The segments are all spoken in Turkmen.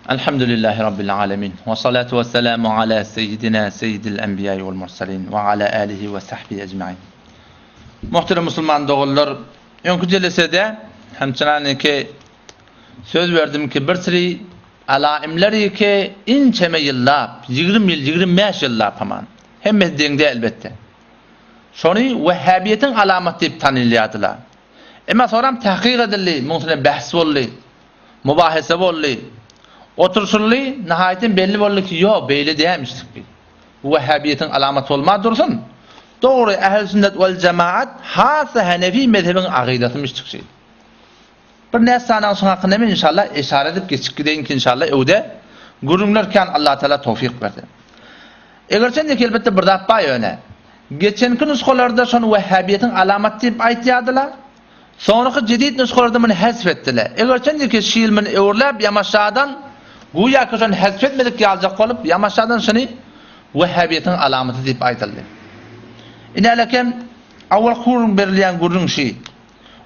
Elhamdülillahi Rabbil alemin. Ve salatu ve selamu ala seyyidina seyyidil enbiya vel mursalin ve ala alihi ve sahbihi ecmain. Muhterem musulman doganlar, öňki jelesede hemçinaniki söz berdim ki bir siri alaimleri ki inçeme ýyllap, 20 ýyl, 25 ýyllap haman. Hemmesi deň däl elbetde. Şony wehhabiýetiň alamaty diýip tanylýardylar. Emma soram tahkyk edildi, muň üstüne bähs boldy. Mubahese boldy. Oturyşyldy, nihaýatem belli boldy ki, ýok, beýle dälmişdik bi. Bu wehhabiýetiň alamaty bolman dursun. Dogry, ähli sünnet wel jemaat, hassa hanefi mezhebiň agydasymyşdyk şeýdip. Bir näçe sany şuň hakynda men inşallah eşara edip geçip gideýin ki inşallah öwde gürrüňler kän Allah Teala towfyk berse. Eger sen ýeke elbetde bir zat bar ýöne. Geçenki nusgalarda şony wehhabiýetiň alamaty diýip aýtýardylar. Soňraky jedid nusgalarda muny hezf etdiler. Eger sen ýeke şu ýyl muny öwürläp ýamaşadan güýäki şony hezf etmedik ýaljak bolup ýamaşadan şuny wehhabiýetiň alamaty diýip aýdyldy. Inälekem awalky gürrüň berilýän gürrüň şi.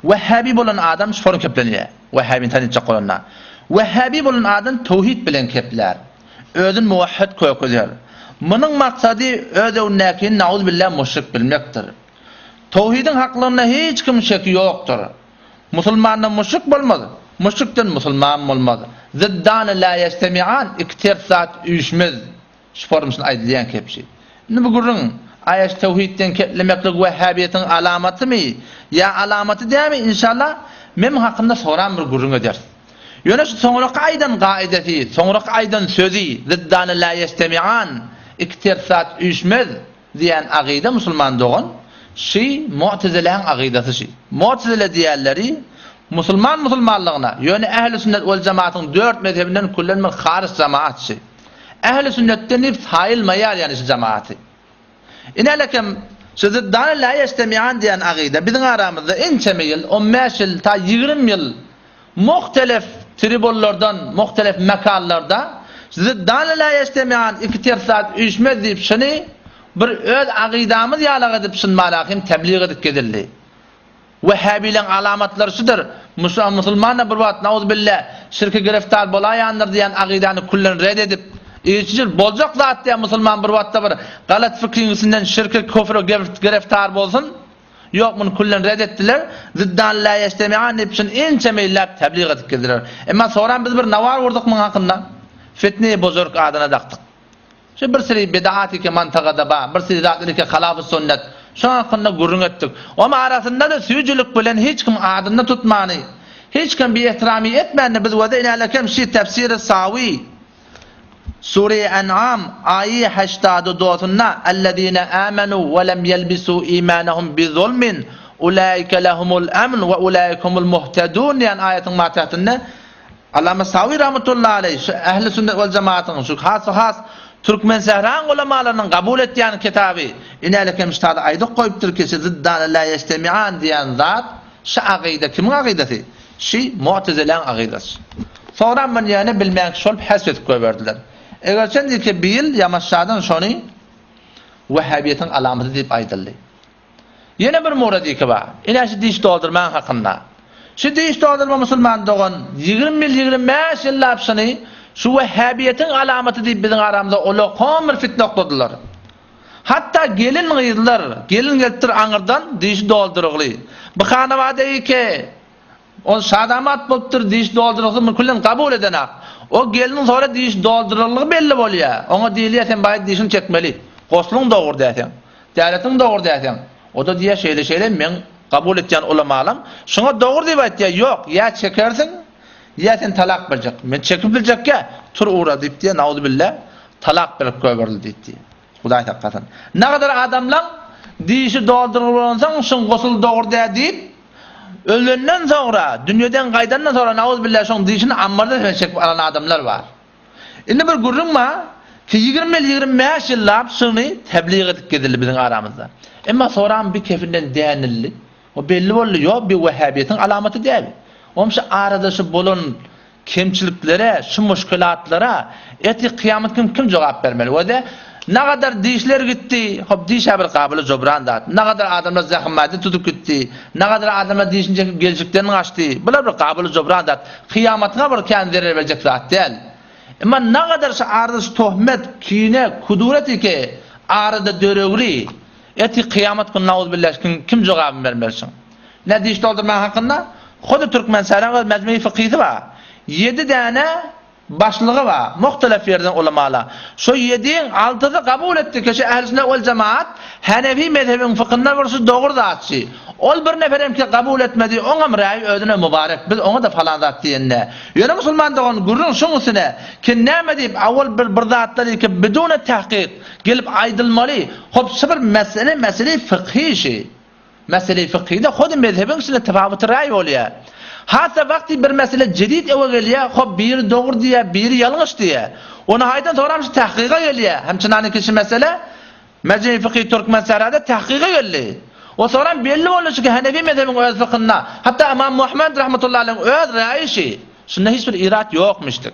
Wehhabi bolan adam şory keplenýär. Wehhabini tanytjak bolanda. Wehhabi bolan adam töwhid bilen keplär. Özüni muwahhid kökezer. Munuň maksady öz öňündäkini nauzbillah muşrik bilmekdir. Töwhidiň haklygynda hiç kimiň şeki ýokdur. Musulmandan muşrik bolmaz, muşrikden musulman bolmaz. Ziddany la ýežtemian, iki ters zat üýşmez. Şu formuşyna aýdylýan kepşi. Indi bu gürrüň, aýaş töwhidden keplemeklik wehhabiýetiň alamatymy ýa alamaty dälmi, inşallah, mem hakynda soran bir gürrüň ederis. Ýöne şu soňraky aýdan gaidesi, soňraky aýdan sözi, ziddany la ýežtemian, iki ters zat üýşmez diýen agyda musulman dogan, şy mu'teziläň agydasy şy. Mu'tezile diýenleri musulman musulmanlygyna, ýöne ähli sünnet wel jematyň dört mezhebinden küllen bir haryç jemaat şy. Ähli sünnetden diýip saýylmaýar ýagny şu jemaaty. Inälekem şu ziddany la ýežtemian diýen agyda biziň aramyzda ençeme ýyl, on bäş ýyl ta 20 ýyl muhtelef tribunlardan, muhtelef mekanlarda ziddany la ýežtemian iki ters zat üýşmez diýip şuny bir öz agydamyz ýalak edip şuny manahym tebliğ edip gezildi. Wehhabileň alamatlary şudur, Musulman-da bir wagt, nauzubilla, şirke giriftar bolaýandyr diýen agydany küllen red edip, Işçil, boljak zat diýen musulman bir wagtda bir galat fikriň üstünden şirke, küfre giriftar bolsun, ýok muny küllen red etdiler, Ziddan la ýežtemian diýip şuny ençeme ýyllap tebliğ edip geldiler. Emma soran biz bir nawar gurduk muň hakynda, Fitne-i bozurg adyna dakdyk. Şu bir seri bidaat eke mantagada bar, bir seri zatlar eke halafy sünnet. Şoň hakynda gürrüň etdik. Oň arasynda-da süýjülik bilen hiç kim adyny tutmany, hiç kim biehtirami etmände biz wada inälekem şi tefsiri Sawi Sure-i En'am aýy heştady dosunda Ellezine amenu we lem ýelbisu imanahum bi zulmin ulaike lehumul emn we ulaike humul muhtedun diýen aýatyň matähtinde Allama Sawi rahmetullahi aleýh şu Ähli sünnet wal jemaatyň şu has has Türkmensähraň ulamalarynyň gabul etýän kitaby inälekem şu zady aýdyp goýupdyr ki şu ziddany la ýežtemian diýen zat şu agyda kimiň agydasy? Şi Mu'teziläň agydasy. Soňra muny ýöne bilmän şol häs edip goýberdiler. Eger çen diýke bir ýyl ýamaşjadan şony Wehhabiýetiň alamaty diýip aýdyldy. Ýene bir muradiki bar. Ine şu diş doldurmaň hakynda. Şu diş doldurma musulman dogan 20 ýyl 25 ýyllap şuny şu wehhabiýetiň alamaty diýip biziň aramyzda ulakon bir fitne okladylar. Hatda gelin gyzlar, gelin gelipdir aňyrdan dişi doldurygly. Bu hanawada eke Ol şadamat bolupdyr, diş doldurylgy muny küllen kabul edenak. O gelniň soňra diş doldurylgy belli bolýar. Oňa diýilýär, sen baý dişiňi çekmeli. Gosluň dogry däseň. Däletiň dogry däseň. O-da diýýär, şeýle-şeýle meň kabul etýän ulamalam şuňa dogry diýip aýtýar, ýok, ýa çekersiň, ýa sen talak berjek. Men çekip biljekkä, tur ugra diýip diýýär, nauzubilla, talak berip goýberildi diýip diýýär. Hudaý saklasyn. Nagadar adamlaň dişi doldurgy bolansoň, şuň gosuly dogry dä diýip, Ölenden soňra, dünýeden gaýdandan soňra nauzubilla şoň dişini ammarda sen çekip alan adamlar bar. Indi bir gürrüň bar, ki 20 ýyl, 25 ýyllap şuny tebliğ edip gezildi biziň aramyzda. Emma soram bir kefinden dänildi. O belli boldy, ýok bir wehhabiýetiň alamaty däl. Oňam şu arada şu bolan Kemçiliklere, şu muşkilatlara ertir kyýamat gün kim jogap bermeli? We-de, nagadar dişler gitdi, hop diş-ä bir gabyly jobran zat. Nagadar adamlar zähmmadin tutup gitdi, nagadar adamlar dişini çekip gelşikden gaçdy. Bular bir gabyly jobran zat. Kyýamatyňa bir kän zerer berjek zat däl. Emma nagadar şu arada şu tohmet, kine, kuduret ki arada döregli, ertir kyýamat gün nauzbillah kim, kim jogabyny bermeli şuň? Ne diş doldurma hakynda? Hudy Türkmenistanyň öz mejmui fykysy bar. Ýedi däne Başlygy bar, muhtelef ýerden ulamalar. Şo ýediň altysy kabul etdi ki, şu ähli sünnet wel jemaat Hanefi mezhebiň fykynda bir şu dogry zat şi. Ol bir neferem ki kabul etmedi, oňam raýy özüne mübarek, biz oňa-da falan zat diýende. Ýöne musulman dogan gürrüň şuň üstüne ki näme diýip awwal bir bir zatlary ki bidune tahkyk gelip aýdylmaly, hop şu bir mesele mesele fykhy şi. Mesele-i fykhyda hody mezhebiň içinde tefawuty raý bolýar. Has-da wagty bir mesele jedid öwe gelýär, hop biri dogry diýýär, biri ýalňyş diýýär. Ony haýdan soram şu tahkyga gelýär. Hem çynanyki şu mesele Mejmei fykhy Türkmensährada tahkyga geldi. O soram belli boldy çünki Hanefi mezhebiň öz fykhynda, hatda Ymam Muhammed rahmetullahi aleyhiň öz raýy şi. Şunda hiç bir irat ýokmuşdyk.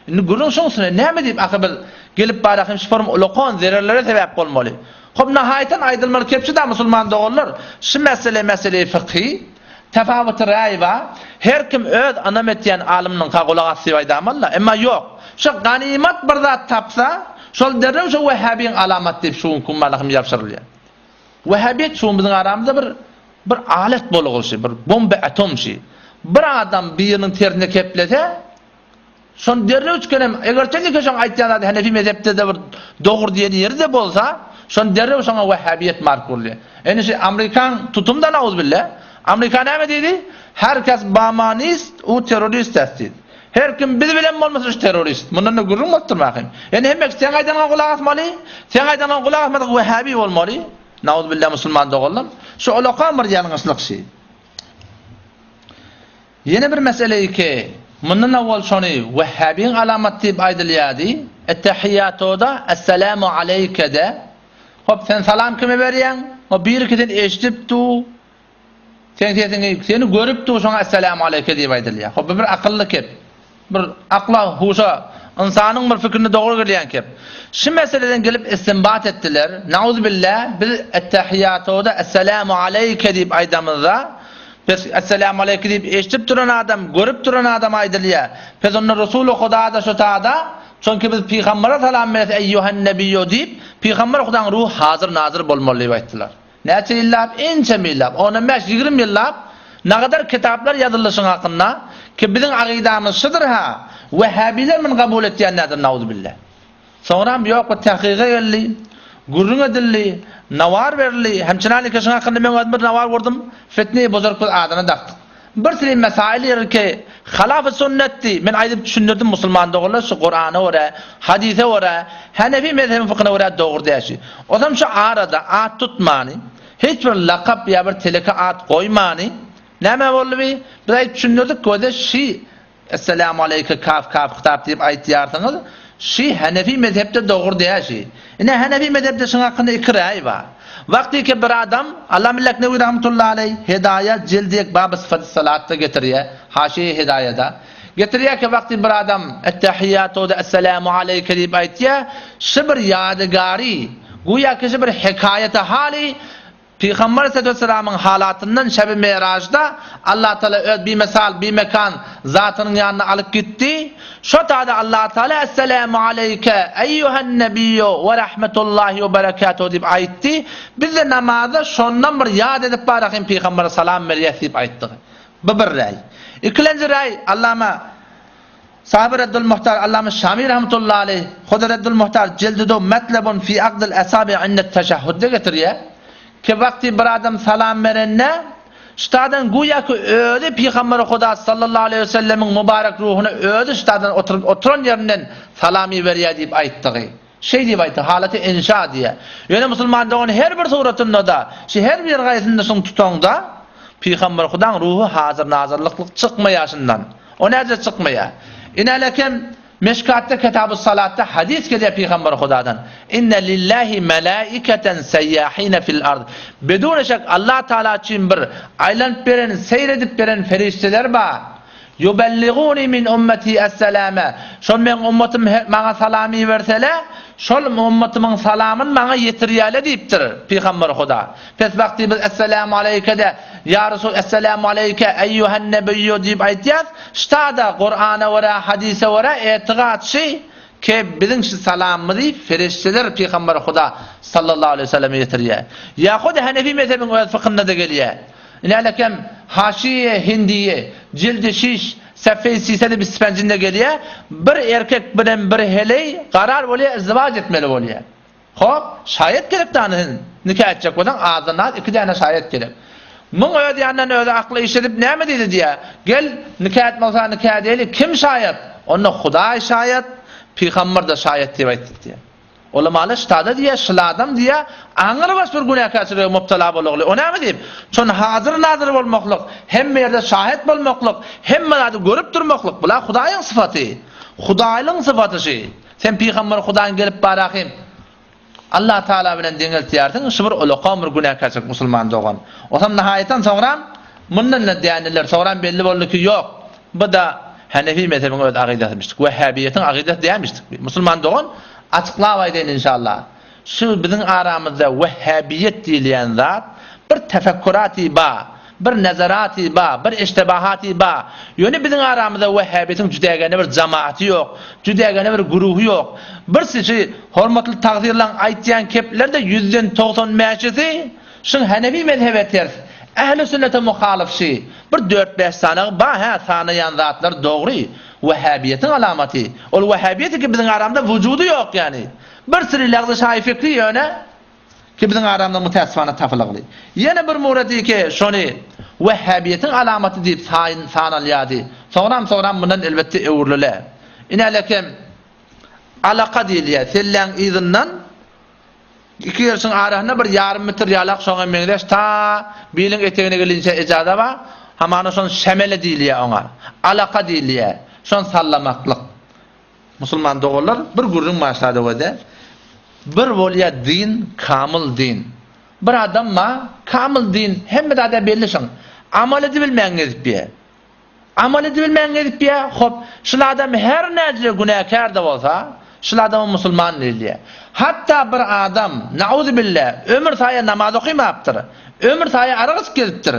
Indi gürrüň şoň üstüne, näme diýip ahyr biz gelip barak hem şu forum ulakan zererlere sebäp bolmaly. Hop nahaýatan aýdylmaly kepçi da musulman doganlar, şu mesele mesele fykhy, tefawuty raý bar, her kim öz ynam etýän alymynyňka gulak as diýip aýdamaly-da, emma ýok. Şu ganymat bir zat tapsa, şol derrew şo wehhabiň alamaty diýip şu günki gün hem ýabşyrylýar. Wehhabiýet şu gün biziň aramyzda bir bir alet bolugylşy, bir bomba atom şi. Bir adam biriniň tersine keplese, Şony derrew çykan hem, eger çenlike şoň aýtýan zady Hanefi mezhepde-de bir dogry diýen ýeri-de bolsa, şony derrew şoňa wehhabiýet mark urulýar. Indi şu Amerikan tutum-da nauzbilla. Amerika näme diýdi? Her kes bamanist, u terrorist est diýdi. Her kim biz bilen bolmasa şu terrorist. Mundan-da gürrüň bolup durmakyn. Indi hemme kişi seň aýdanyňa gulak asmaly, seň aýdanyňa gulak asmadyk wehhabi bolmaly. Nauzbilla musulman doganlar. Şu ulakam bir ýalňyşlyk şi. Ýene bir mesele ki, mundan owal şony wehhabiň alamaty diýip aýdylýardy, Ettehiýatoda Esselamu aleýke-de, hop, sen salam kime berýäň? O biriki seni eşidip dur, seň sesiňi, seni görüp dur, şoňa Esselamu aleýke diýip aýdylýar. Hop, bu bir akylly kep. Bir akla, huşa, ynsanyň bir fikrine dogry gelýän kep. Şu meseleden gelip istinbat etdiler. Nauzubilla, biz Ettehiýatoda Esselamu aleýke diýip aýdamyzda, Pes Esselamu aleýke diýip eşidip duran adam, görüp duran adama aýdylýar. Pes onda Resuly Huda-da şu tada, çünki biz pygambere salam berse Eýýuhen nebiýýu diýip, pygamber Hudaň ruhy hazyr-nazyr bolmaly diýip aýtdylar. Näçe ýyllap? Ençeme ýyllap, ondan bäş, 20 ýyllap nagadar kitaplar ýazyldy şuň hakynda, ki biziň agydamyz şudur-ha, wehhabiler muny kabul etýän däldir, nauzubilla. Soňram ýok bir tahkyga geldi, gürrüň edildi, nawar berildi. Hemçinalike şuň hakynda men özüm bir nawar gurdum, Fitne-i buzurg biz adyny dakdyk. Bir sürü mesail ýerki halaf-y sünnetdi. Men aýdyp düşündirdim musulman doganlar şu Kurana görä, hadise görä, Hanefi mezhebiň fykhyna görä dogry däl şu. Ozam şu arada at tutmany, hiç bir lakap ýa bir teleke at goýmany, näme boldy bi? Biz aýdyp düşündirdik göze şi Esselamu aleýke kaf kaf hytap diýip aýtýarsyňyz, şi Hanefi mezhepde dogry däl şi. Ine Hanefi mezhepde şuň hakynda iki raý bar. Wagtyky bir adam, Alla Millek Newi rahmetullahi aleý Hedaýa jildi ek baby syfaty salatda getirýär, Haşiýe Hedaýada. Getirýär ki wagty bir adam Ettehiýatu-da Esselamu aleýke diýip aýtýar, şi bir ýadygary, güýä ki şi bir hekaýaty haly Pygamber aleyhisselatü halatyndan şebi Merajda Allah Teala öz bimesal, bimekan zatynyň ýanyna alyp gitdi. Şo tada Allah Teala Esselamu aleyke eýýuhen nebiyyu we rahmetullahi we berekatuhu diýip aýtdy. Biz de namazda şondan bir ýat edip barakyn pygambere salam berýäs diýip aýtdy. Bu bir raý. Ikilenji raý Allama Sahyby Reddul Muhtar Allama Şami rahmetullahi aleyh Huda Reddul Muhtar jildi do Metlebun fi akdil asabi indet teşehhudde getirýär. Ki wagty bir adam salam berende ştadan güýä ki özi Pygamber Huda sallallahu aleyhi we sellemiň mübarek ruhuna özi ştadan oturyp oturan ýerinden salam iberýär diýip aýtdygy. Şeý diýip aýtdy, halaty inşa diýýär. Ýöne musulman dogan her bir suratynda-da, şu her bir gaýsynda şuny tutaňda, Pygamber Hudaň ruhy hazyr-nazyrlyklyk çykmaýar şundan. O näce çykmaýar? Inälekem Meşkatda Kitabus Salatda hadys gelýär Pygamber Hudadan. Inne lillahi melaiketen seyyahine fil ard. Bedune şek Allah Taala üçin bir aýlanyp beren, seýr edip beren perişdeler bar. Ýubelliguni min ummeti esselame, şol meň ummatym maňa salam ibersele, şol ummatymyň salamyny maňa ýetirýäle diýipdir Pygamber Huda. Pes wagty biz Esselamu aleýke-de, Ýa Resul Esselamu aleýke eýýuhen nebiýýu diýip aýtýas, ştada Kurana görä, hadise görä etigat şi. Ke biziň şu salamymyzy ferişdeler Pygamber Huda sallallahu aleýhi we selleme ýetirýär. Ýa-hut Hanefi mezhebiň öz fykynda-da gelýär. Inälekem Haşiýe Hindiýe, jildi şiş, sefeý sisedi bispenjinde gelýär. Bir erkek bilen bir heleý garar bolýar, izdiwaç etmeli bolýar. Hop, şaýat gerek dany sen nika etjek bolsaň azdan az iki däne şaýat gerek. Muň öz ýanyndan özi akly işledip näme diýdi diýýär. Gel, nika etmek bolsa nika edeli, kim şaýat? Onda Hudaý şaýat, pygamber-de şaýat diýip aýtdy diýýär. Ulamalar ştada diýýär, şul adam diýýär, aňrybaş bir günäkärçilige mubtala bolagly. O näme diýip? Şon hazyr-nazyr bolmaklyk, hemme ýerde şaýat bolmaklyk, hemme zady görüp durmaklyk, bular Hudaýyň sypaty. Hudaýlyň sypaty şy. Sen pygamber Hudaýyň gelip barahym Allah Taala bilen deňeltýärsiň, şu bir ulakan bir günäkärçilik musulman dogan. Osam nahaýatdan soňram mundan-da dändiler, soňram belli boldy ki ýok, bu-da Hanefi mezhebiň öz agydasymyşdyk, Wehhabiýetiň agydasy dälmişdik bi. Musulman dogan, açyklap aýdaýyn inşallah. Şu biziň aramyzda Wehhabiýet diýilýän zat bir tefekkuraty ba, Bir nazaraty ba, bir iştibahaty ba. Ýöne biziň aramyzda wehhabitiň jüdägene bir jamaaty ýok, jüdägene bir güruhy ýok. Bir şy hormatly tagzyrlaň aýtýan kepleri-de ýüzden 90 bäşisi şyň hanefi mezhebe ters, ähli sünnete muhalyf şy. Bir dört-bäş sanagy ba hä sanaýan zatlary dogry, wehhabiýetiň alamaty. Ol wehhabiýeti ki biziň aramyzda wujudy ýok ýany. Bir süri lagzy şaýy fikri ýöne Ki biziň aramyzda mütäessifana tapylygly. Ýene bir murady ki şony wehhabiýetiň alamaty diýip saýyn sanalýardy. Soňram soňram mundan elbetde öwrülile. Inälekem alaka diýilýär. Selläň yzyndan iki gerşiň arasynda bir ýarym metr ýalak şoňa meňzeş ta biliň etegine gelinçä ejaza bar. Hamana şony şemele diýilýär oňa. Alaka diýilýär. Şony sallamaklyk. Musulman doganlar bir gürrüň başlady wede bir bolýa din kamyl din bir adam ba kamyl din hemme zada belli şoň amal edibilmän gezip ýe amal edibilmän gezip ýe hop şul adam her näce günäkär de bolsa şul adama musulman diýilýä hatda bir adam nauzubilla ömür saýa namaz okymapdyr ömür saýa arak içip gezipdir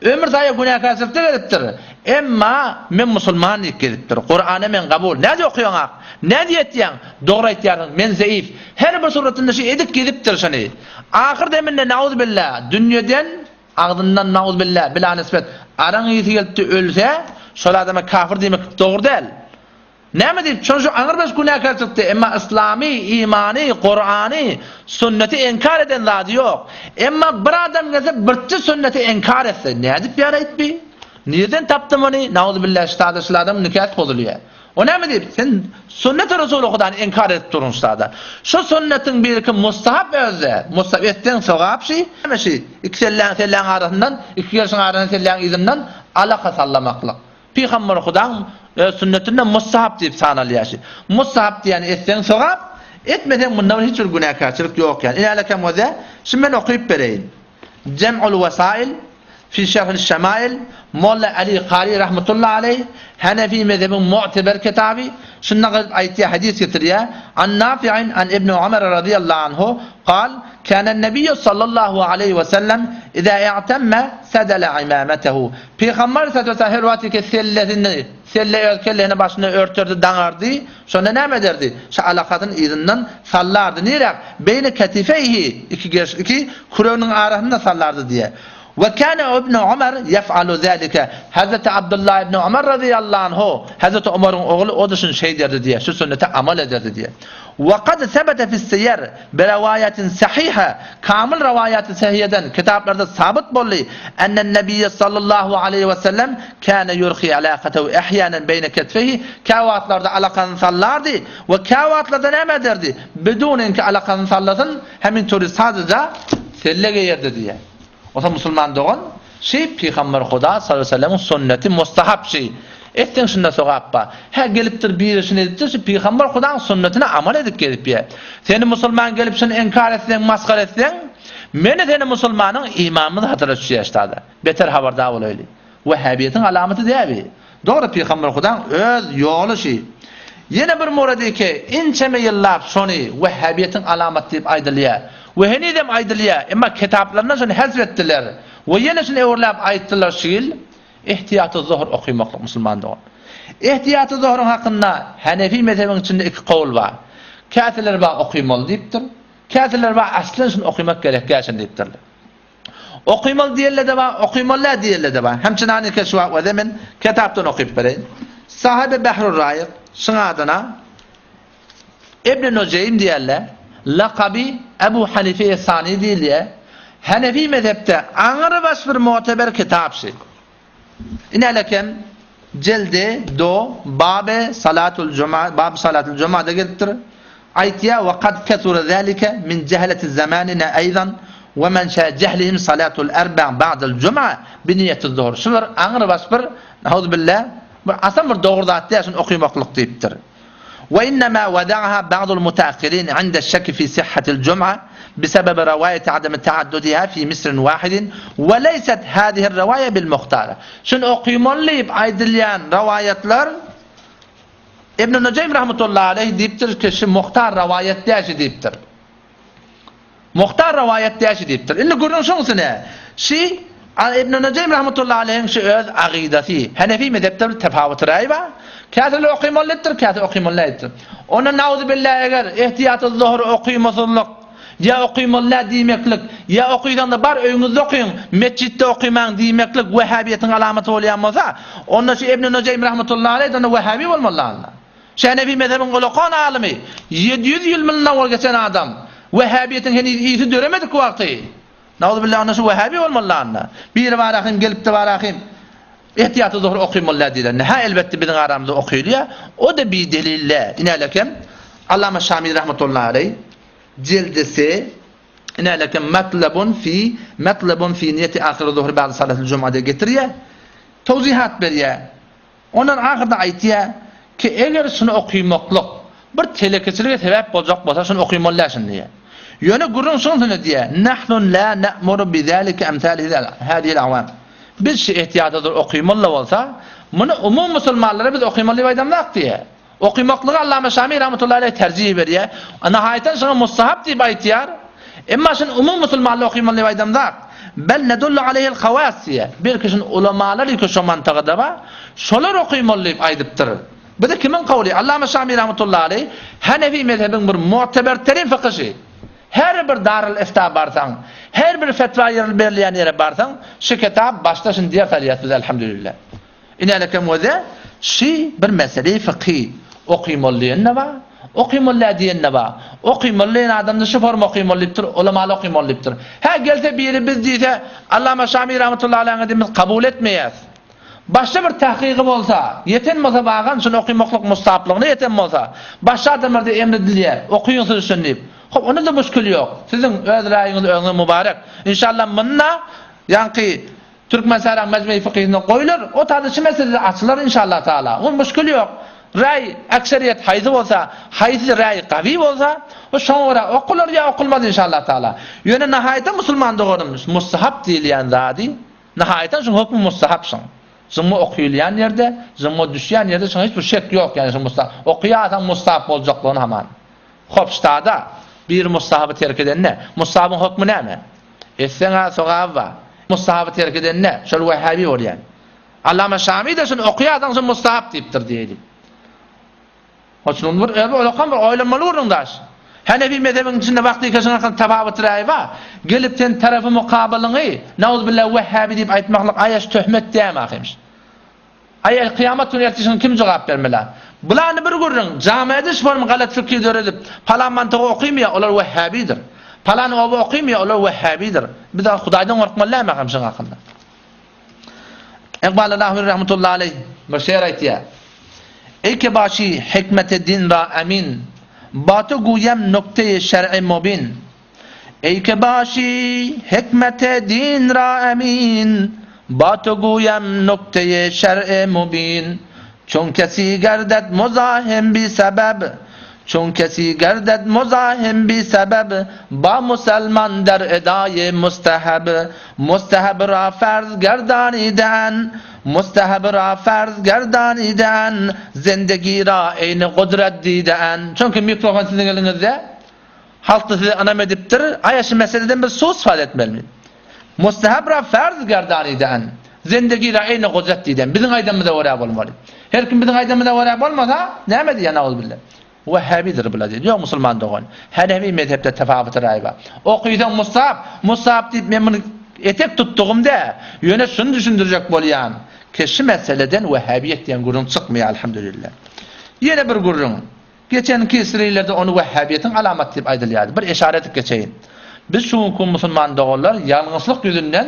Ömür saýa günäkärçilikde gezipdir. Emma men musulman diýip gezipdir. Kurany men kabul. Nädip okaýaň-ak? Nädip etýäň? Dogry aýtýarsyň, men zeif. Her bir suratynda şu edip gezipdir şuny. Ahyr deminde nauzubilla dünýeden agzyndan nauzubilla bila nisbet araň ysy gelipdi ölse, şol adama kafir diýmek dogry däl. Näme diýip, şon şu aňrybaş günäkär çykdy, emma yslamy, imany, Kurany, sünneti inkar eden zady ýok. Emma bir adam gelse birçe sünneti inkar etse, nädip ýaraýyp bi? Nirden tapdy muny? Nauzubillah ştada şul adamyň nikasy bozulýar. O näme diýip, sen sünneti Resuly Hudany inkar edip durun ştada. Şu sünnetiň biriki mustahap özde, mustahap etseň sogap şi, näme şi, iki selläň selläň arasyndan, iki gerşiň arasyndan selläň yzyndan alaka sallamaklyk. Pygamber Hudaň öz sünnetinde mustahap diýip sanalýar şi. Mustahap diýýäni etseň sogap, etmeseň munda bir hiç bir günäkärçilik ýok ýaly. Inälekem göze, şi men okyp bereýin. Jem'ul Wesail fi Şerhil Şemail Molla Ali Kari rahmetullahi aleýh Hanefi mezhebiň mu'teber kitaby şunda gyzyp aýtýar hadys getirýär. An Nafi'in an Ibn Umar radiyallahu anhu kal Kânen Nebiyyü sallallahu aleýhi we sellem izâ i'temme sedele imâmetehu Pygamber aleyhissalatu vesselam her wagt ki sellesini, selle öz kellesini başyna örterdi, daňardy, şonda näme ederdi? Şu alakasyny yzyndan sallardy. Niräk? Beýne ketifeýhi, iki gerş, iki küreginiň arasynda sallardy diýýär. We kâne Ibn Umar yef'alu zâlike. Hazreti Abdullah ibn Umar razyýallahu anhu, Hazreti Umaryň ogly o-da şuny şeýderdi diýýär, şu sünnete amal ederdi diýýär. We kad sebete fis-siýer Bi-rewaýatin sahiha, kamyl rowaýaty sahiýeden, kitaplarda sabyt boldy, Ennen-nebiyye sallallahu aleýhi we sellem kâne ýurhi alâkatehu ehýânen beýne ketfeýhi, käwagtlarda alakasyny sallardy we käwagtlarda näme ederdi? Bidun ki alakasyny sallasyn, hemin tury sadaja selle geýerdi diýýär. Onsoň musulman dogan, şi Pygamber Huda sallallahu aleýhi we sellemiň sünneti mustahap şi. Etseň şunda sogap bar. Hä gelipdir biri şuny edipdir, şi Pygamber Hudaň sünnetine amal edip gezipýär. Seni musulman gelip şuny inkar etseň, masgara etseň, meni seni musulmanyň imanymyz hatara düşýär ştada. Beter habardar bolaýly. Wehhabiýetiň alamaty däl bi. Dogry Pygamber Hudaň öz ýoly şi. Ýene bir murady ki, inçeme ýyllap şony wehhabiýetiň alamaty diýip aýdylýar. We henizem aýdylýar, emma kitaplaryndan şony hezf etdiler. We ýene şuny öwürläp aýtdylar şu ýyl, Ihtiýaty zuhr okymaklyk musulman dogan. Ehtiýaty zuhuryň hakynda Hanefi mezhebiň içinde iki kowul bar. Käteler bar okymaly diýipdir. Käteler bar aslen şuny okymak gerekýär şuny diýipdirler. Okymaly diýenler-de bar, okymaly däl diýenler-de bar. Hemçinany keşwa we men kitapdan okyp bereýin. Sahibi Behrur Raýyk şuň adyna Ibn Nujeým diýerler. Lakaby Ebu Hanife Sani diýilýär. Hanefi mezhepde aňrybaş bir muteber kitap şi. Inälekem jeldi do babe salatul juma bab salatul jumada gelipdir. Aýtýar we kad kesura zalika min jehleti zamanina aýdan we men şa jehlihim salatul arba ba'dal juma bi niýeti zuhur. Şu bir aňrybaş bir nauzubillah bir asan bir dogry zat däl şuny okymaklyk diýipdir. We innema wada'aha ba'dul mutaakhirin 'inda şekki fi sihhatil jum'a بسبب رواية عدم تعددها في مصر واحد وليست هذه الرواية بالمختارة. Şuny okymaly diýip aýdylýan rowaýatlar Ibn Nujeým rahmetullahi aleýh diýipdir ki, şu muhtar rowaýat däl şi diýipdir. Muhtar rowaýat däl şi diýipdir. Indi gürrüň şuň üstüne. Şi Ibn Nujeým rahmetullahi aleýhiň şu öz agydasy. Hanefi mezhepde bir tefawut raý bar. Käteler okymaly diýipdir, käte okymaly däl diýipdir. Onda nauzubillah eger ehtiýaty zuhur okymasyzlyk ýa okymaly däl diýmeklik, ýa okysaňda bar öýüňizde okyň, metjitde okymaň diýmeklik wehhabiýetiň alamaty bolýan bolsa, onda şu Ibn Nujeým rahmetullahi aleýh onda wehhabi bolmaly onda. Şu Hanefi mezhebiň ulakan alymy, 700 ýyl mundan owal geçen adam, wehhabiýetiň heniz ysy döremedik wagty, nauzubillah onda şu wehhabi bolmaly onda. Biri bar ahym gelipdi bar ahym. Ehtiýaty zuhur okymaly däl diýlende, hä elbetde biziň aramyzda okylýar, o-da bir delil däl. Inälekem Allama Şamil rahmetullahi aleýh jildisi Inälekem matlabun fi matlabun fi niýeti ahyry zuhri ba'da salatil jum'a diýip getirýär. Towzihat berýär. Ondan ahyrda aýtýar ki, eger şuny okymaklyk bir telekeçilige sebäp boljak bolsa, şuny okymaly däl şuny diýýär. Ýöne gürrüň şunuň diýýär, Nahnu la na'muru bi zalika amsal hadihil awam. Biz şu ehtiýata dur okymaly-da bolsa, muny umumy musulmanlara biz okymaly diýip aýdamzok diýýär. Okymaklygy Allama Şami rahmetullahi aleýh terjih berýär. Nahaýatan şuňa mustahap diýip aýtýar. Emma şuny umumy musulmanlar okymaly diýip aýdamzok. Bel nedullu aleýhil hawas diýýär. Belki şuny ulamalar ilki şo mantagada bar. Şolar okymaly diýip aýdypdyr. Bu-da kimiň kowly? Allama Şami rahmetullahi aleýh Hanefi mezhebiň bir mu'teberterin fykyşy. Her bir Darul Ifta barsaň, her bir fetwa ýerli berilýän ýere barsaň, şu kitap başda şuny ders alýas biz elhamdülillah. Inälekem öze şi bir mesele fykhy. Okymaly diýen-de bar, okymaly däl diýen-de bar. Okymaly diýen adam-da şu forma okymaly diýipdir, ulamaly okymaly diýipdir. Hä gelse biri biz diýse, Allama Şami rahmetullahi aleýhiň diýip biz kabul etmeýäs. Başga bir tahkygy bolsa, ýeten bolsa bagan şuny okymaklyk mustahaplygyna ýeten bolsa, başga adamlarda emr edilýär, okyň siz şuny diýip. Hop, onda-da muşkil ýok. Siziň öz raýyňyz özüňize mubarek. Inşallah munda ýaňky Türkmensähraň mejmei fykyhynda goýlar, o taýda şu mesele açylar inşallah taala. Ol muşkil ýok. Raý akseriýet haýsy bolsa, haýsy raý gawy bolsa, o şoňa görä okular ýa okulmaz inşallah taala. Ýöne nahaýata musulman doganym mustahap diýilýän zady Nahaýatan şuň hökmi mustahap şuň. Jumma okylýan ýerde, jumma düşýän ýerde şuň hiç bir şek ýok, ýagny şuň mustahap. Okaýarsaň mustahap boljaklygyny haman. Hop ştada biri mustahaby terk edende, mustahabyň hökmi näme? Etseň-ä sogaby bar. Mustahaby terk edende, şol wehhabi bolýan. Allama Şami-de şuny okaýarsaň şuny mustahap diýipdir diýeli. Hoşnun bir özi olakan bir oýlanmaly gürrüň daş. Hanefi mezhebiň içinde wagty keşiň arasynda tapawut raý bar. Gelip sen tarapy mukabylyňy nauzbillah wehhabi diýip aýtmaklyk aýaş töhmet dämi ahymş. Aý kyýamat güni ertir şuňa kim jogap bermeli? Bulany bir gürrüň, jamiada şu form galat fikir döredip, palan mantygy okymýar, olar wehhabidir. Palan oba okymýar, olar wehhabidir. Biz Hudaýdan gorkmaly dämi ahym şuň hakynda? Iqbal Lahuri rahmetullahi aleyh bir şeýr aýtýar. Eý ke başy hikmeti din ra emin, Ba to guýem nukteýi şer'i mubin. Eý ke başy hikmeti din ra emin, Ba to guýem nukteýi şer'i mubin. Çun kesi gerdet muzahim bi sebeb, Çun kesi gerdet muzahim bi sebeb, Ba muselman der edaýi musteheb. Musteheb ra ferz gerdaniden, Musteheb ra ferz gerdaniden, Zendegi ra eýni gudret diden. Çünki mikrofon siziň eliňizde. Halk-da size ynam edipdir. Aýa şu meseleden biz suw-istifade etmelimi? Musteheb ra ferz gerdaniden, Zendegi ra eýni gudret diden. Biziň aýdanymyza görä bolmaly. Her kim biziň aýdanymyza görä bolmasa, näme diýýär nauzubilla? Wahhabidir bular diýýär. Ýok musulman dogan. Hanefi mezhepde tafawuty raý bar. Okysaň Musab, Musab diýip men muny etek tutdugym dä. Ýöne şuny düşündirjek bolýan, ki şu meseleden wahhabiýet diýen gürrüň çykmaýar alhamdulillah. Ýene bir gürrüň. Geçenki srilerde ony wahhabiýetiň alamaty diýip aýdylýardy. Bir eşara edip geçeýin. Biz şu günki musulman doganlar ýalňyşlyk ýüzünden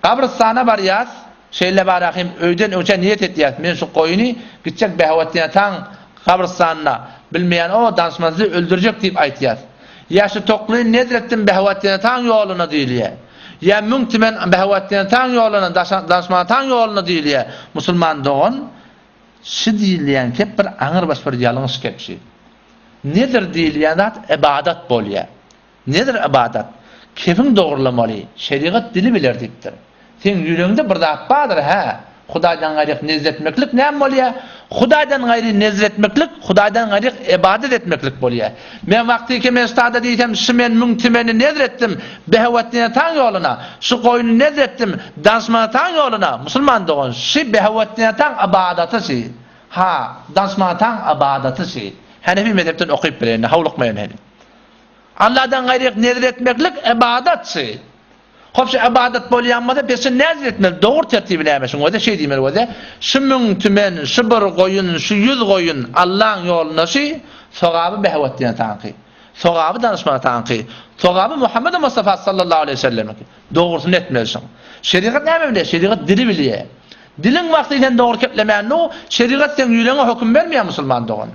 gabrystana barýas, Şeýle bara hem öýden öňçä niýet etýäs, men şu goýuny gitjek Behawatdinataň gabrystanyna, bilmeýän o danyşmansyzy öldürjek diýip aýtýas. Ýa şu toklyny nezr etdim Behawatdinataň ýoluna diýilýä. Ýa müň tümen Behawatdinataň ýoluna, danyşmanataň ýoluna diýilýä. Musulman dogan, şi diýilýän kep bir aňyrbaş bir ýalňyş kep şi. Nezr diýilýän zat ybadat bolýa. Nedir ybadat? Kefiň dogrulamaly, şerigat dili biler diýipdir. Seň ýüregiňde bir zat bardyr, hä? Hudaýdan gaýryk nezr etmeklik näme bolýar? Hudaýdan gaýry nezr etmeklik, Hudaýdan gaýryk ybadat etmeklik bolýar. Men wagtyky men stada diýsem, şu men müň tümeni nezr etdim, Behewetdinataň ýoluna, şu goýuny nezr etdim, Danşmanataň ýoluna, musulman dogan, şy Behewetdinataň ybadaty şy. Ha, Danşmanataň ybadaty şy. Hanefi mezhepden okyp bileýin, howlukmaýyn heniz. Alladan gaýryk nezr etmeklik ybadatçy. Hop şu ybadat bolýan bolsa biz şu nezr etmeli. Dogry tertibi näme şuň özi şeý diýmeli bolsa, şu müň tümen, şu bir goýun, şu ýüz goýun Allaň ýolunda şu sogaby behewat diýen taňky. Sogaby danyşman taňky. Sogaby Muhammed Mustafa sallallahu aleýhi we sellemiňki. Dogrusyny etmeli şuň. Şerigat näme bilýär? Şerigat dili bilýär. Diliň wagty sen dogry keplemändu, şerigat seň ýüregiňe höküm bermeýär musulman dogan.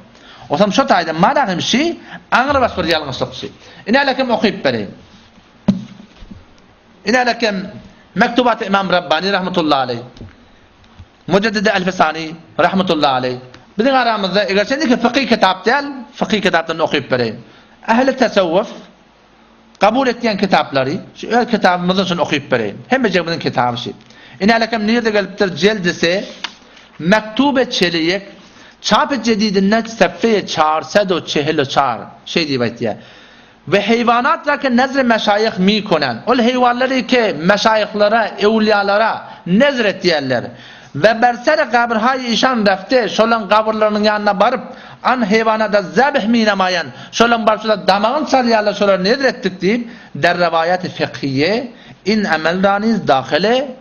Osam şo taýdan mana hem şi aňrybaş bir ýalňyşlyk şi. Inälekem okyp bereýin. Inälekem Mektubat Imam Rabbani rahmetullahi aleýh. Mujaddidi Elfisani rahmetullahi aleýh. Biziň aramyzda eger sen fykhy kitap däl, fykhy kitapdan okyp bereýin. Ähli tasawwuf Kabul etýän kitaplary, şu öz kitabymyzdan şuny okyp bereýin. Hemmejigimiziň kitaby şi. Inälek hem nirde gelipdir Jeldisi Mektube Çeliyek Çap-y Jedidinde sefeýe çarsedo çehil çar şeý diýip aýtýar. We heýwanat ra ke nezr meşaýyh mi konen. Ol heýwanlary ke meşaýyhlara, ewliýalara nezr etýärler. We ber seri gabrhaýy işan refte, şolaň gabyrlarynyň ýanyna baryp, an heýwanada zebh minamaýan, şolaň baryp şolar damagyny çalýarlar, şolara nezr etdik diýip, der rewaýaty fekhiýe in emel ra niz dahile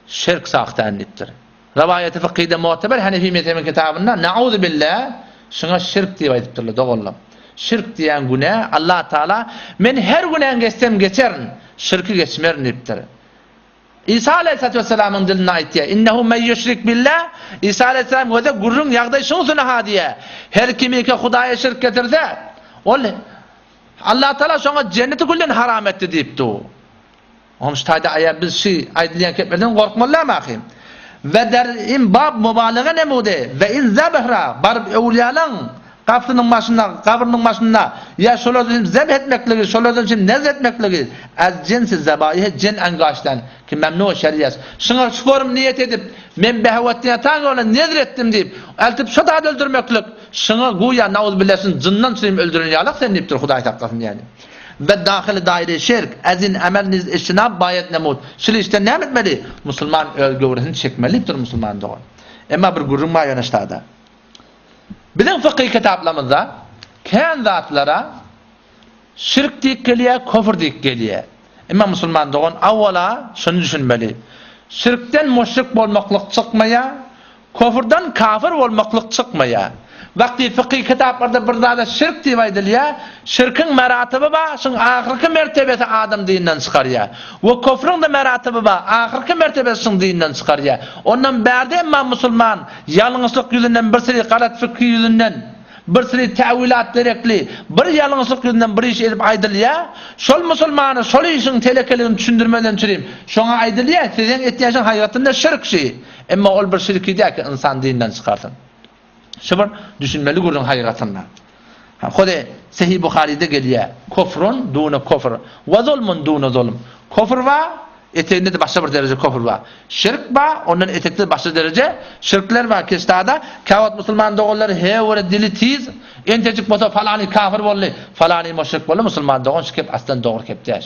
şirk sahtan diýipdir. Rewaýaty fykhyda mu'teber Hanefi mezhebiň kitabynda Nauzu billah şuňa şirk diýip aýdypdyrlar doganlar. Şirk diýen günä Allah Taala men her günäňi geçsem geçerin, şirki geçmerin diýipdir. Isa aleýhissalatu wessalamyň dilinde aýtýar, Innehu men ýüşrik billah, Isa aleýhissalam göze gürrüň ýagdaý şuňsuna-ha diýýär, Her kimiki Hudaýa şirk getirse, ol Allatagala şoňa jenneti külden haram etdi diýipdi. Onuň şu taýda aýa biz şu aýdylýan keplerden gorkmaly dälmi ahym? We der in bab mubalaga nemude we in zebhra baryp öwlüýalaň Gapysynyň başynda, gabrynyň başynda, ýa şolardan hem zebh etmekligi, şolardan hem nezr etmekligi, ez jinsi zebaýyhe jin engaşdan, ki memnu şeriýet. Şuňa şu form niýet edip, men Behewetdin atan ýoluna nezr etdim diýip, eltip şo zady öldürmeklik, şuňa guýa nauzubilla şuny jyndan çynym öldüren ýalak sen diýipdir Hudaý saklasyn ýani. We dahyly daýre şirk, ezin emel niz ijtinab baýet nemut. Şul işden näme etmeli? Musulman öz göwresini çekmeli diýipdir musulman dogan. Emma bir gürrüň bar ýöne ştada. Biziň fykhy kitaplarymyzda kän zatlara şirk diýip gelýär, kofr diýip gelýär. Emma musulman dogan awwala şuny düşünmeli. Şirkden müşrik bolmaklyk çykmaýar, kofrdan kafir bolmaklyk çykmaýar. Wagty fykhy kitaplarda bir zada şirk diýip aýdylýar, şirkiň meratyby bar, şuň ahyrky mertebesi adam dinden çykarýar. We kofryň-da meratyby bar, ahyrky mertebesi şuň dinden çykarýar. Ondan bärde emma musulman Ýalňyşlyk ýüzünden bir siri galat fikri ýüzünden, bir siri täwilat derekli bir ýalňyşlyk ýüzünden bir iş edip aýdylýar, şol musulmana şol işiň telekeligini düşündirmeden çürim, şoňa aýdylýar, siziň etýän işiň haýgatynda şirk şi. Emma ol bir şirki däl ki ynsan dinden çykarsyn. Şu bir düşünmeli gürrüň haýgatynda. Hode Sahih Buharyda gelýär, Kufrun dune kufr, we zulmun dune zulm. Kufr bar, eteginde-de başga bir dereje kufr bar. Şirk bar, ondan etekde başga dereje şirkler bar. Keşdada käwagt musulman doganlar he bir dili tiz, entejik bolsa falany kafir boldy, falany muşrik boldy, musulman dogan şu kep aslan dogry kep däş.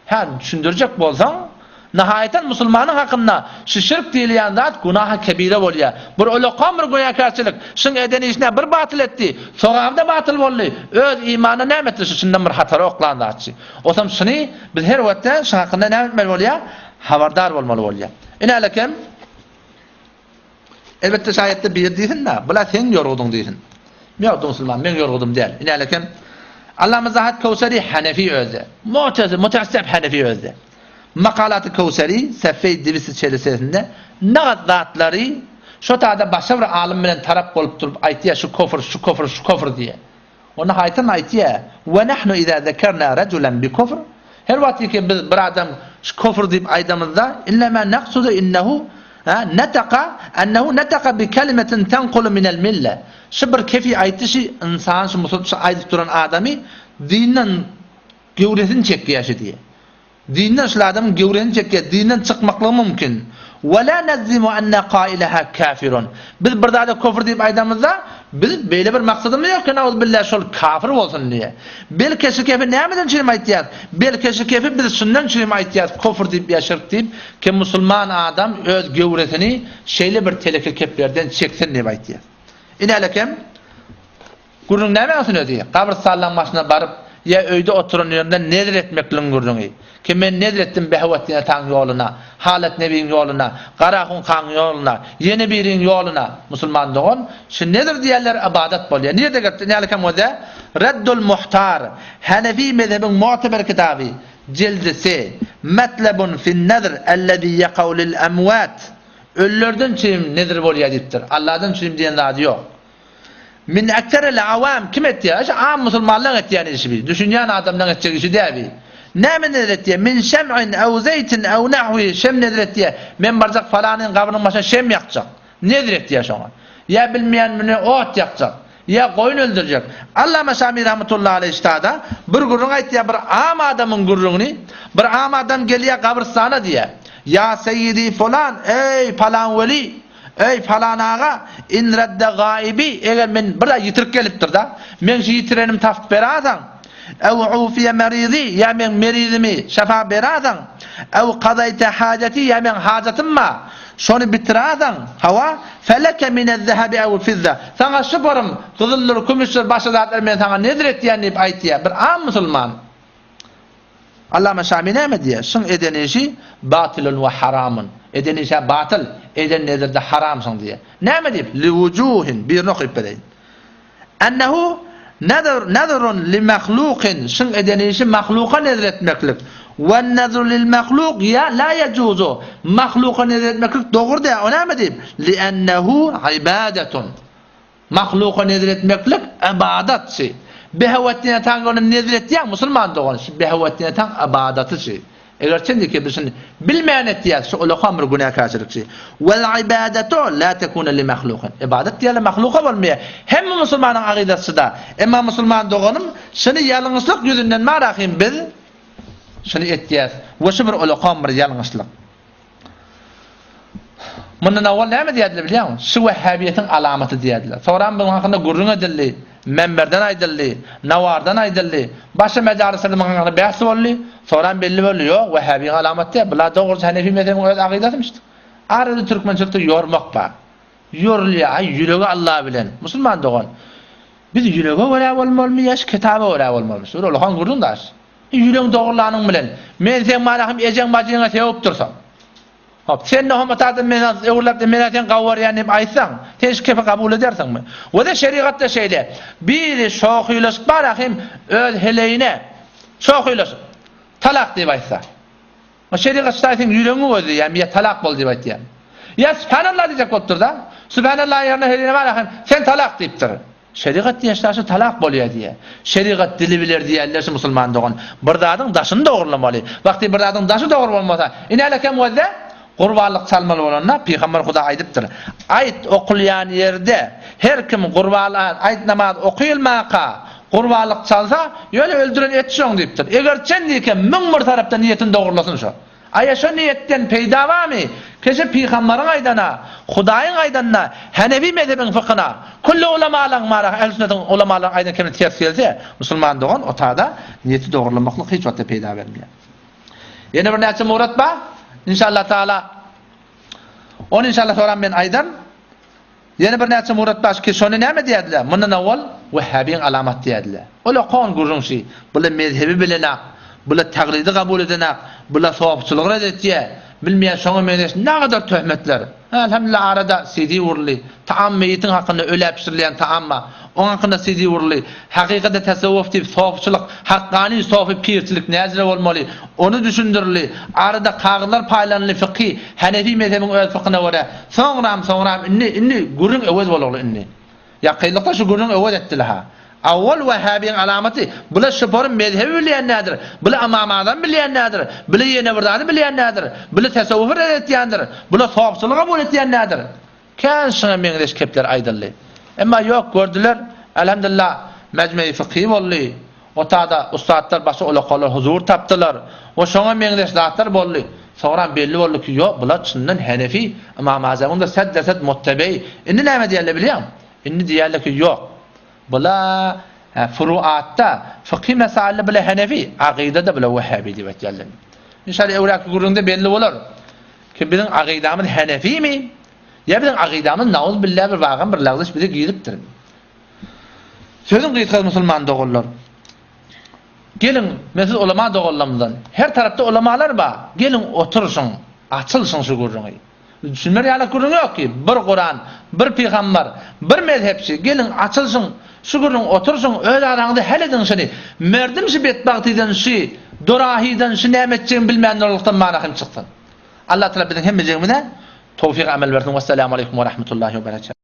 Hä, düşündirjek bolsaň, Nahaýatan musulmanyň hakynda şu şirk diýilýän zat günahy kebire bolýar. Bir ulakam bir günäkärçilik, şuň eden işine bir batyl etdi, sogaby-da batyl boldy, öz imanyna näme etdi şu şundan bir hatara oklan zatçy. Osam şuny biz her wagtda şuň hakynda näme etmeli bolýar? Habardar bolmaly bolýar. Inälekem Elbetde şaýatda bir diýsin-de, bula seň ýorgudyň diýsin. Ýok, musulman, meň ýorgudym däl. Inälekem Allama Zahat Köwseri Hanefi özde. Mu'tezi, mutaassib Hanefi özde. Makalaty Köwseri Sefeý dibisi çelisesinde nagat zatlary şo tada başga bir alym bilen tarap bolup durup aýtýar şu kofr, şu kofr, şu kofr diýe. Onda haýsam aýtýar, Ve nahnu iza zekerna rajulan bi kufr, Her wagt ki biz bir adam şu kofr diýip aýdamyzda, innema naksudu innehu netaka ennehu netaka bi kelimetin tenkulu minel mille. Şu bir kefi aýtdy şu ynsan şu musul şu aýdyp duran adamy dinden göwresini çekýär şu diýe. Dinden şul adamyň göwresini çekýär, dinden çykmaklygy mümkin. Ve la nezzimu enne kaileha kafirun. Biz bir zada kofr diýip aýdamyzda, biz beýle bir maksadymyz ýok ki, nauzbillah şol kafir bolsun diýe. Belki şu kefi nämeden üçin aýtýas? Belki şu kefi biz şundan üçin aýtýas, kofr diýip ýa şirk diýip, ki musulman adam öz göwresini şeýle bir teleke keplerden çeksin diýip aýtýas. Inälekem Gürrüň nämäň üstünde diý? Gabrystanlaň başyna baryp, ýa öýde oturan ýerinde nezr etmekligiň gürrüňi. Ki men nezr etdim Behewetdin ataň ýoluna, Halat nebiň ýoluna, Garahun kaň ýoluna, ýene biriň ýoluna. Musulman dogan, şu nezr diýenler ybadat bolýar. Nirde gelipdir? Nälikam göze? Reddul Muhtar, Hanefi mezhebiň mu'teber kitaby, jildi se, Metlebun fin-nezr ellezî ýekau lil-emwat. Ölülerden üçin nezr bolýar diýipdir. Allahdan üçin diýen zady ýok. Min ekseril awam kim etýär? Şu am musulmanlaň etýän işi bi. Düşünýän adamlaň etjek işi däl bi. Näme nezr etýär? Min şem'in ew zeýtin ew nahwi şem nezr etýär. Men barjak falanyň gabrynyň başyna şem ýakjak. Nezr etýär şoňa. Ýa bilmeýän müne ot ýakjak. Ýa goýun öldürjek. Allama Şami rahmetullahi aleýh ştada bir gürrüň aýtýar, bir am adamyň gürrüňini. Bir am adam gelýär gabrystana diýýär. Ýa seýidi fulan, eý palan weli, Eý, falan aga, in redde gaibi, eger men bir zat ýitirip gelipdir-da, meň şu ýitirenimi tapyp berasaň, ew ufiýe merizi, ýa meň merizimi şefa berasaň, ew kazaýte hajeti, ýa meň hajatym bar, şony bitirasaň, hawa, feleke minez-zehebi ewil-fizza, saňa şu porym gyzyldyr, kümüşdir, başga zatlar men saňa nezr etýän diýip aýtýar bir am musulman. Allama Şami näme diýýär? Şuň eden işi batylun we haramun. Eden işi batyl, eden nezirde haram şuň diýýär. Näme diýip? Li wujuhin, birini okyp bereýin. Ennehu nazr nazrun li mahlukin, şuň eden işi mahluka nezr etmeklik. We nazru lil mahluk ya la yajuzu. Mahluka nezr etmeklik dogry däl. O näme diýip? Li ennehu ibadetun. Mahluka nezr etmeklik ybadatçy. Behewetdin ataň ýoluna nezr etýäň musulman dogan şu Behewetdin ataň ybadatyçy. Eger çenli ki biz şuny bilmän etýäs şu ulakam bir günäkärçilikçi. Wel ibadatu la tekune li mahlukin. Ybadat diýeli mahluka bolmaýar. Hemme musulmanyň agydasy-da. Emma musulman doganym şuny ýalňyşlyk ýüzünden marahym biz şuny etýäs we şu bir ulakam bir ýalňyşlyk. Mundan owal näme diýerdiler bilýäňmi? Şu wehhabiýetiň alamaty diýerdiler. Soňram munuň hakynda gürrüň edildi, menberden aýdyldy, nawardan aýdyldy. Başga mejalislerde munuň hakynda bäs boldy. Soňram belli boldy, ýok, wehhabiýiň alamaty däl, bular dogrusy Hanefi mezhebiniň öz akydasymyşdy. Arada türkmençilikde ýormak bar. Ýorulýar, aý ýüregi Alla bilen. Musulman dogan, biz ýürege görä bolmalymy ýa şu kitaba görä bolmalymy? Şu bir ullakan gürrüň daş. Ýüregiň dogrulanyň bilen, men seň marahym ejeň bajyňa sewip dursam. Hop, sen Muhammet adam men öwrüläp men sen gawarýan diýip aýtsaň, sen şu kepi kabul edersiňmi? We-de şerigatda şeýle. Biri şohylaşyp barahym öz heleýine şohylaşyp talak diýip aýtsa. O şerigat şaý seň ýüregiňi gözleýärmi ýa talak bol diýip aýtýarmy? Ýa Sübhanallah diýjek bolupdyr-da. Sübhanallah ýerine heleýine barahym sen talak diýipdir. Şerigat diýen şaşy talak bolýar diýýär. Şerigat dili biler diýýärler şu musulman dogan. Bir zadyň daşyny dogrulamaly. Wagty bir zadyň daşy dogry bolmasa, inälekem wezde gurbanlyk çalmaly bolanda pygamber Huda aýdypdyr. Aýt okulýan ýerde her kim gurbanlyk aýt namaz okylmaka gurbanlyk çalsa, ýöne öldüren et şoň diýipdir. Eger çen diýke 1001 tarapdan niýetini dogrulasyn şo. Aýa şo niýetden peýda barmy? Keşe pygambaryň aýdana, Hudaýyň aýdanyna, Hanefi mezhebiň fykyna, külli ulamalaryň mara ähli sünnetiň ulamalaryň aýdan kemine ters gelse, musulman dogan o tada niýeti dogrulamaklyk hiç wagtda peýda bermeýär. Ýene bir näçe murat bar. Inşallah Taala ony inşallah soran men aýdaryn. Ýene birnäçe murat bar ki, şony näme diýerdiler? Mundan owal Wehhabiň alamaty diýerdiler. Ol okan gürrüň şi, bula mezhebi bilenak, bula taglidi kabul edenak, bula sopçylygy ret etýär, bilmeýän şoňa meňzeş nagadar töhmetler. Elhamdülillah arada CD uruldy. Taam meýitiň hakynda ölä pişirilýän taam bar. Oň hakynda CD uruldy. Hakykata tasawwuf diýip sopçylyk, hakgany sofy pirçilik näjire bolmaly? Ony düşündirildi. Arada kagyzlar paýlanyldy fykhy, Hanefi mezhebiň öz fykyna görä. Soňram, soňram indi, indi gürrüň öwez bolagly indi. Ýakynlykda şu gürrüň öwez etdiler-ha. Awwal wahhabiň alamaty, bula şopory mezhebi bilýän däldir, bula Ymam Azam bilýän däldir, bula ýene bir zady bilýän däldir, bula tasawwufy ret etýändir, bula sopçylygy kabul etýän däldir. Kän şuňa meňzeş kepler aýdyldy. Emma ýok, gördüler, Elhamdülillah, mejmei fykhy boldy. Otada ussatlar başga ulakalar huzur tapdylar we şoňa meňzeş zatlar boldy. Soňram belli boldy ki, ýok, bular çyndan Henefi, Ymam Azamyň-da set-de-set muttebeýi. Indi näme diýerler bilýäňmi? Indi diýerler ki, ýok, bular furuatda, fykhy mesailde bular Henefi, akydada bular Wehhabi diýip aýtýarlar. Inşallah öwräki gürrüňde belli bolar ki, biziň akydamyz Henefimi ýa biziň akydamyz nauzbillah bir wagam bir lagzyş bize giripdir. Sözüň gysgasy musulman doganlar. Geliň, men siz ulama doganlarymyzdan, her tarapda ulamalar bar, geliň oturyşyň, açylyşyň şu gürrüňi. Düşünmer ýaly gürrüň ýok ki, bir Kuran, bir pygambar, bir mezhepçi, geliň açylyşyň, şu gürrüň oturyşyň, öz araňyzda hal ediň şuny. Merdim şu betbagtydan, şu dorahydan, şu näme etjegini bilmän durlukdan mana hym çyksyn. Allah Taala biziň hemmejigimize towfyk amel bersin. Wessalamu aleýkum we rahmetullahi we berekatuh.